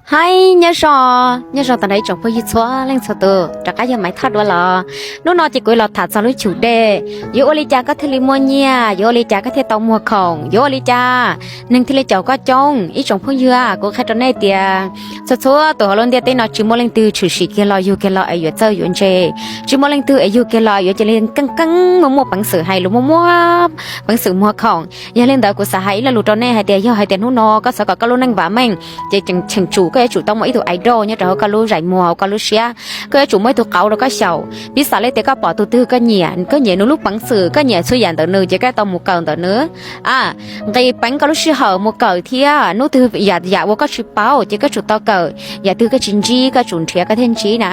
Hais nyob zoo, nyob zoo tag nrho ib tsoom phooj ywg txhua leej txhua tus, rov qab yog Maiv Thoj dua los. Hnub no ces kuv los tham txog lub chum dej, yuav ua li cas koj thiaj li muaj nyiaj, yuav ua li cas koj thiaj tau muag khoom, yuav ua li cas neeg thiaj li caum koj coob. Ib tsoom phooj ywg, kuv qhia rau nej tias txhua txhua tus hauv lub ntiaj teb no tsis muaj leej twg tshwm sim kiag los yug kiag los es yuav txawj yuav ntse, tsis muaj leej twg es yug kiag los yuav cia li keej keej muaj muaj peev xwm hais lus, muaj muaj peev xwm muag khoom. Yog li ntawd kuv xav hais ib lo lus rau nej hais tias yog hais tias hnub no koj xav kom koj lub neej vam meej, ces cheem tsum koj yuav tsum tau muaj ib tug idol nyob rau hauv koj lub zais muag, hauv koj lub siab. Koj yuav tsum muaj ib tug qauv rau koj xyaum. Piv xam li tias koj pom tus twg koj nyiam, koj nyiam nws lub peev xwm, koj nyiam txhua yam ntawm nws, ces koj tau mus kawm ntawm nws. A, nqis peev koj lub sij hawm mus kawm thiab. Hnub twg yam yam uas koj tsis paub ces koj tsum tau kawm, yam twg koj tsis ntsib koj tsum nrhiav koj thiaj ntsib na.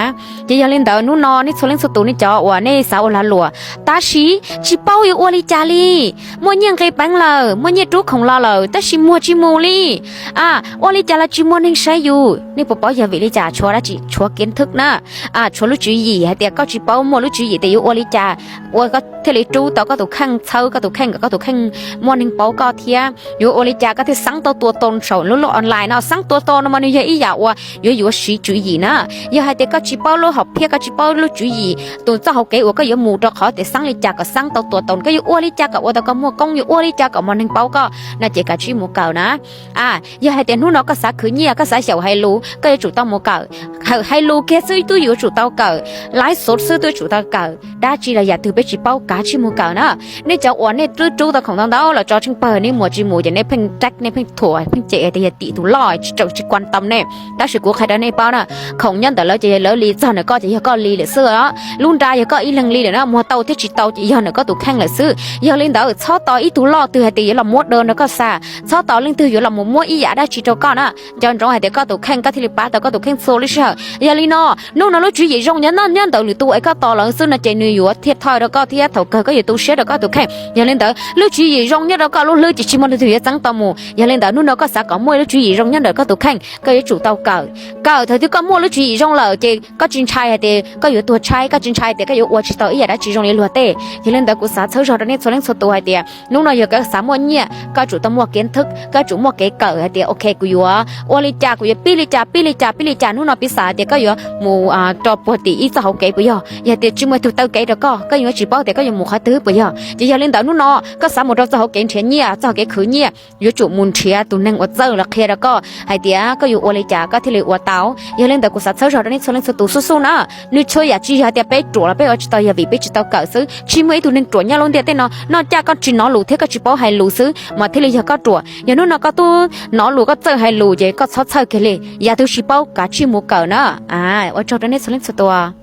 Ces yog li ntawd hnub no nej txhua leej txhua tus nej cov uas nej xav ua lag luam, tab sis tsis paub yuav ua li cas li. Muaj nyiaj nqis peev lawm, muaj nyiaj rub khoom los lawm, tab sis muag tsis mus li. A, ua li cas los tsis muaj neeg saib yus. Nej puas paub yog vim li cas? Tshuav dab tsi? Tshuav kev thwb na. A, tshuav lub tswv yim hais tias koj tsis paub muaj lub tswv yim tias yuav ua li cas ua koj thiaj li rub tau koj tus kheej, txhawb koj tus kheej kom koj tus kheej muaj neeg paub koj thiab. Yuav ua li cas koj thiaj xeeb tau tua tau saum lub lub online no? Xeeb tua tau no mas nws yog ib yam uas yuav yuav siv tswv yim na. Yog hais tias koj tsis paub lub hom phiaj, koj tsis paub lub tswv yim, tus txoj hauv kev uas koj yuav mus rau qhov tias xeeb li cas kom xeeb tau tua tau, koj yuav ua li cas kom ua tau koj muaj koob, yuav ua li cas kom muaj neeg paub koj no ces kav tsij mus kawm na. A, yog hais tias hnub no koj xav khwv nyiaj, koj xav xyaum hais lus, koj yuav tsum tau mus kawm. Kawm hais lus kiag xwb twb yuav tsum tau kawm, live show xwb twb yuav tsum tau kawm. Dab tsi los yam twg peb tsis paub kav tsij mus kawm na. Nej cov uas nej twb rub tau khoom ntau ntau los tso tsheej pawg, nej mus tsis mus ces nej pheej rab, nej pheej thuam, pheej cem tias yog tim tus loj tsis tau, tsis kuam tau nej. Tab sis kuv qhia rau nej paub na, khoom nyob ntawm lawv ces yog lawv li, txog ntawm koj ces yog koj li lawm xwb os. Lub nra yog koj ib leeg li lawm na, muag tau thiab tsis tau ces yog ntawm koj tus kheej lawm xwb. Yog li ntawd txhob tos ib tug loj twg hais tias yuav los muab dab rau koj xa, txhob tos leej twg yuav los mus muab ib yam dab tsi rau koj na. Nco ntsoov hais tias koj tus kheej koj thiaj li pab tau koj tus kheej txhua lub sij hawm. Yog li no, hnub no lub tswv yim zoo nyob nyob ntawm lwm tus es koj tos lawv xwb no ces nws yuav thiaj thoj rau koj thiab thaum kawg koj yuav tu siab rau koj tus kheej. Yog li ntawd lub tswv yim zoo nyob rau koj lub hlwb ces tsis muaj leej twg yuav txeeb tau mus. Yog li ntawd hnub no koj xav kom muaj lub tswv yim zoo nyob ntawm koj tus kheej, koj yuav tsum tau kawm. Kawm thaum twg koj muaj lub tswv yim zoo lawm ces koj tsis ntshai hais tias koj yuav tuag tshaib, koj tsis ntshai tias koj yuav ua tsis tau ib yam dab tsi zoo li luag tej. Yog li ntawd kuv xav txhawb zog rau nej txhua leej txhua tus hais tias hnub no yog koj xav muaj nyiaj, koj tsum tau muaj kev thwb, koj tsum muaj kev kawm hais tias ok, kuv yuav ua li cas, kuv yuav pib li cas, pib li cas, pib li cas. Hnub no piv xam hais tias koj yuav mus rau puag tim ib txoj hauv kev puas yog? Yog tias tsis muaj ib tug taw kev rau koj, koj yuav tsis paub tias koj yuav mus qhov twg puas yog? Ces yog li ntawd hnub no koj xav mus rau txoj hauv kev nrhiav nyiaj, txoj hauv kev khwv nyiaj, yuav tsum mus nrhiav tus neeg uas txawj los qhia rau koj hais tias koj yuav ua li cas koj thiaj li ua tau. Yog li ntawd kuv xav txhawb zog rau nej txhua leej txhua tus xub xub na. Nws txhua yam tsis yog hais tias peb ruam los peb ua tsis tau yog vim peb tsis tau kawm xwb. Tsis muaj ib tug neeg ruam nyob lub ntiaj teb no, noj caj koj tsis hnov lus thiab koj tsis paub hais lus xwb mas thiaj li yog koj ruam. Yog hnub no koj twb hnov lus, koj txawj hais lus ces koj txhob txhawj kiag li. Yam twg tsis paub kav tsij mus kawm na. Ua tsaug rau nej txhua leej txhua tus.